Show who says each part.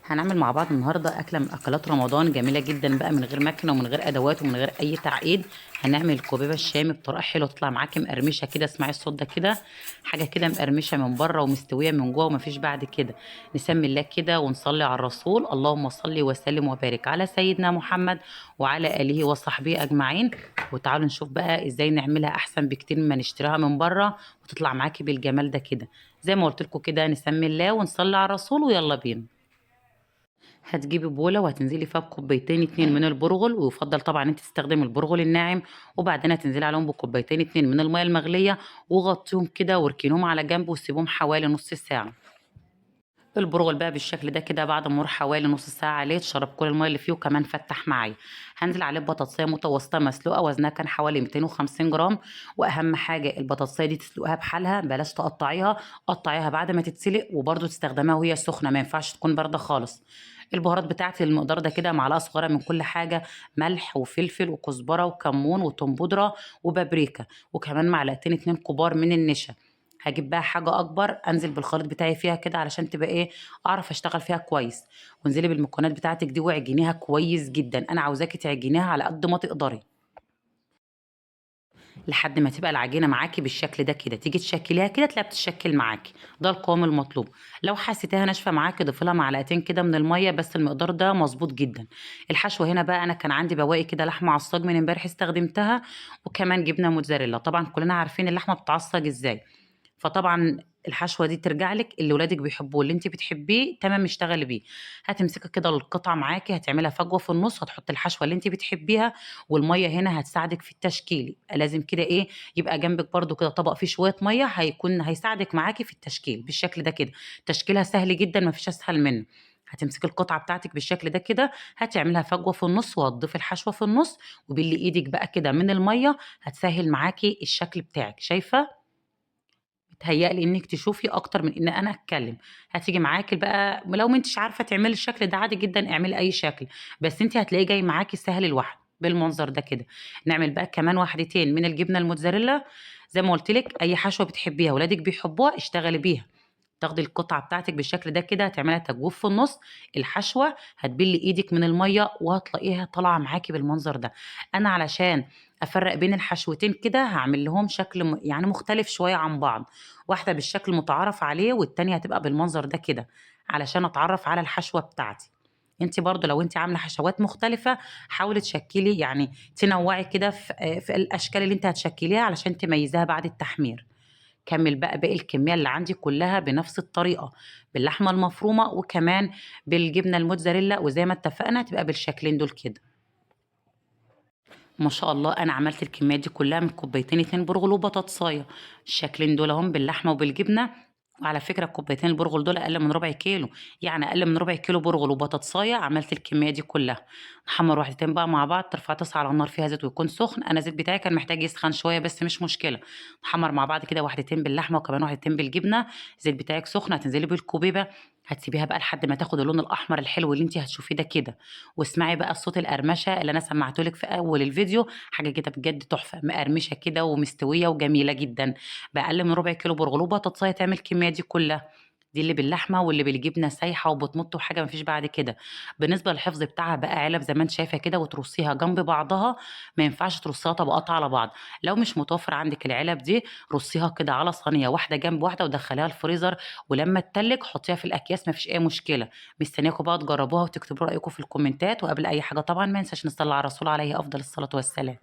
Speaker 1: هنعمل مع بعض النهارده اكله من اكلات رمضان جميلة جدا بقى، من غير مكنه ومن غير ادوات ومن غير اي تعقيد. هنعمل الكبيبه الشامي بطريقة حلوة تطلع معاكي مقرمشه كده. اسمعي الصوت ده كده، حاجة كده مقرمشه من بره ومستويه من جوه ومفيش بعد كده. نسمي الله كده ونصلي على الرسول، اللهم صل وسلم وبارك على سيدنا محمد وعلى اله وصحبه اجمعين. وتعالوا نشوف بقى ازاي نعملها احسن بكتير مما نشتريها من بره وتطلع معاكي بالجمال ده كده. زي ما قلت لكم كده، نسمي الله ونصلي على الرسول ويلا بينا. هتجيبي بوله وهتنزلي فيها بكوبايتين 2 من البرغل، ويفضل طبعا انت تستخدمي البرغل الناعم، وبعدين هتنزلي عليهم بكوبايتين 2 من المية المغليه، وغطيهم كده واركنيهم على جنب وسيبهم حوالي نص ساعة. البرغل بقى بالشكل ده كده بعد مرور حوالي نص ساعة عليه اتشرب كل المية اللي فيه وكمان فتح معايا. هنزل عليه ببطاطسيه متوسطه مسلوقة وزنها كان حوالي 250 جرام. واهم حاجة البطاطسيه دي تسلقها بحالها، بلاش تقطعيها، قطعيها بعد ما تتسلق، وبرده تستخدمها وهي سخنة، ما ينفعش تكون باردة خالص. البهارات بتاعتي المقدار ده كده معلقه صغيرة من كل حاجة، ملح وفلفل وكزبره وكمون وتوم بودره وبابريكا، وكمان معلقتين 2 كبار من النشا. هجيب بقى حاجة اكبر انزل بالخليط بتاعي فيها كده علشان تبقى ايه، اعرف اشتغل فيها كويس. وانزلي بالمكونات بتاعتك دي واعجنيها كويس جدا، انا عاوزاكي تعجنيها على قد ما تقدري لحد ما تبقى العجينة معاكي بالشكل ده كده. تيجي تشكليها كده تلاقيها بتتشكل معاكي، ده القوام المطلوب. لو حسيتيها ناشفة معاكي ضيفي لها معلقتين كده من المية، بس المقدار ده مظبوط جدا. الحشوه هنا بقى انا كان عندي بواقي كده لحمه عصاج من امبارح استخدمتها، وكمان جبنه موتزاريلا. طبعا كلنا عارفين اللحمة بتعصج ازاي، فطبعا الحشوه دي ترجع لك اللي ولادك بيحبوه، اللي انت بتحبيه تمام اشتغلي بيه. هتمسكي كده القطعة معاكي، هتعملها فجوة في النص، هتحطي الحشوه اللي انت بتحبيها، والمية هنا هتساعدك في التشكيل. لازم كده ايه، يبقى جنبك برده كده طبق فيه شوية مية، هيساعدك معاكي في التشكيل بالشكل ده كده. تشكيلها سهل جدا، ما فيش اسهل منه. هتمسكي القطعة بتاعتك بالشكل ده كده، هتعملها فجوة في النص، وهتضيفي الحشوه في النص، وباللي ايدك بقى كده من المية هتسهل معاكي الشكل بتاعك. شايفه؟ متهيألي انك تشوفي اكتر من ان انا اتكلم. هتيجي معاكي بقى، لو ما انتش عارفه تعملي الشكل ده عادي جدا، اعملي اي شكل، بس انت هتلاقيه جاي معاكي سهل لوحده بالمنظر ده كده. نعمل بقى كمان واحدتين من الجبنة الموتزاريلا. زي ما قلت لك اي حشوه بتحبيها ولادك بيحبوها اشتغلي بيها. تاخدي القطعة بتاعتك بالشكل ده كده، هتعملها تجويف في النص، الحشوه هتبلي ايدك من المية وهتلاقيها طالعه معاكي بالمنظر ده. انا علشان افرق بين الحشوتين كده هعمل لهم شكل يعني مختلف شوية عن بعض، واحدة بالشكل المتعارف عليه والتانية هتبقى بالمنظر ده كده علشان اتعرف على الحشوه بتاعتي. انت برضو لو انت عامله حشوات مختلفة حاولي تشكلي، يعني تنوعي كده في الاشكال اللي انت هتشكليها علشان تميزيها بعد التحمير. كمل بقى باقي الكمية اللي عندي كلها بنفس الطريقة، باللحمه المفرومه وكمان بالجبنه الموتزاريلا، وزي ما اتفقنا تبقى بالشكلين دول كده. ما شاء الله انا عملت الكمية دي كلها من كوبايتين 2 برغل وبطاطسايه، الشكلين دول اهم باللحمه وبالجبنه. وعلى فكرة الكوبايتين البرغل دول اقل من ربع كيلو، يعني اقل من ربع كيلو برغل وبطاطسايه عملت الكمية دي كلها. نحمر واحدتين بقى مع بعض، ترفع طاسه على النار فيها زيت ويكون سخن. انا الزيت بتاعي كان محتاج يسخن شوية بس مش مشكلة. نحمر مع بعض كده واحدتين باللحمه وكمان واحدتين بالجبنه. الزيت بتاعك سخن، هتنزلي بالكوبيبه، هتسيبيها بقى لحد ما تاخد اللون الاحمر الحلو اللي انت هتشوفيه ده كده. واسمعي بقى الصوت القرمشه اللي انا سمعته لك في اول الفيديو، حاجة كده بجد تحفة، مقرمشه كده ومستويه وجميلة جدا. باقل من ربع كيلو برغل وبطاطسايه تعمل الكمية دي كلها، دي اللي باللحمه واللي بالجبنه سايحه وبتمط وحاجه مفيش بعد كده. بالنسبة للحفظ بتاعها بقى علب زي ما انت شايفه كده، وترصيها جنب بعضها، ما ينفعش ترصيها طبقات على بعض. لو مش متوفر عندك العلب دي رصيها كده على صينية واحدة جنب واحدة ودخليها الفريزر، ولما تتلج حطيها في الاكياس، مفيش اي مشكلة. مستنياكم بقى تجربوها وتكتبوا رايكم في الكومنتات. وقبل اي حاجة طبعا ما ننساش نصلي على الرسول عليه افضل الصلاة والسلام.